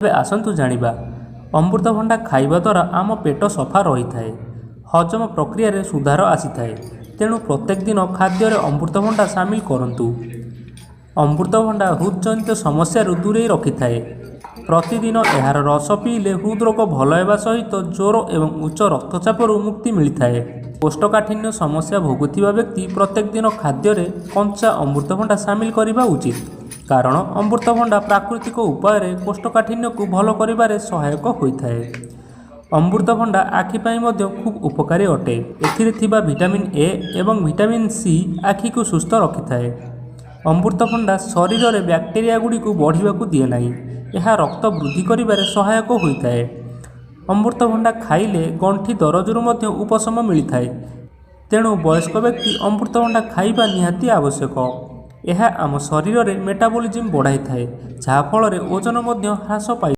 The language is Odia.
ତେବେ ଆସନ୍ତୁ ଜାଣିବା। ଅମୃତଭଣ୍ଡା ଖାଇବା ଦ୍ୱାରା ଆମ ପେଟ ସଫା ରହିଥାଏ। ହଜମ ପ୍ରକ୍ରିୟାରେ ସୁଧାର ଆସିଥାଏ। ତେଣୁ ପ୍ରତ୍ୟେକ ଦିନ ଖାଦ୍ୟରେ ଅମୃତଭଣ୍ଡା ସାମିଲ କରନ୍ତୁ। ଅମୃତଭଣ୍ଡା ହୃଦଜନିତ ସମସ୍ୟାରୁ ଦୂରେଇ ରଖିଥାଏ। ପ୍ରତିଦିନ ଏହାର ରସ ପିଇଲେ ହୃଦରୋଗ ଭଲ ହେବା ସହିତ ଜ୍ୱର ଏବଂ ଉଚ୍ଚ ରକ୍ତଚାପରୁ ମୁକ୍ତି ମିଳିଥାଏ। କୋଷ୍ଠକାଠିନ୍ୟ ସମସ୍ୟା ଭୋଗୁଥିବା ବ୍ୟକ୍ତି ପ୍ରତ୍ୟେକ ଦିନ ଖାଦ୍ୟରେ କଞ୍ଚା ଅମୃତଭଣ୍ଡା ସାମିଲ କରିବା ଉଚିତ, କାରଣ ଅମୃତଭଣ୍ଡା ପ୍ରାକୃତିକ ଉପାୟରେ କୋଷ୍ଠକାଠିନ୍ୟକୁ ଭଲ କରିବାରେ ସହାୟକ ହୋଇଥାଏ। ଅମୃତଭଣ୍ଡା ଆଖି ପାଇଁ ମଧ୍ୟ ଖୁବ୍ ଉପକାରୀ ଅଟେ। ଏଥିରେ ଥିବା ଭିଟାମିନ୍ ଏ ଏବଂ ଭିଟାମିନ୍ ସି ଆଖିକୁ ସୁସ୍ଥ ରଖିଥାଏ। ଅମୃତଭଣ୍ଡା ଶରୀରରେ ବ୍ୟାକ୍ଟେରିଆ ଗୁଡ଼ିକୁ ବଢ଼ିବାକୁ ଦିଏ ନାହିଁ। ଏହା ରକ୍ତ ବୃଦ୍ଧି କରିବାରେ ସହାୟକ ହୋଇଥାଏ। ଅମୃତଭଣ୍ଡା ଖାଇଲେ ଗଣ୍ଠି ଦରଜରୁ ମଧ୍ୟ ଉପଶମ ମିଳିଥାଏ। ତେଣୁ ବୟସ୍କ ବ୍ୟକ୍ତି ଅମୃତଭଣ୍ଡା ଖାଇବା ନିହାତି ଆବଶ୍ୟକ। ଏହା ଆମ ଶରୀରରେ ମେଟାବୋଲିଜିମ୍ ବଢ଼ାଇଥାଏ, ଯାହାଫଳରେ ଓଜନ ମଧ୍ୟ ହ୍ରାସ ପାଇ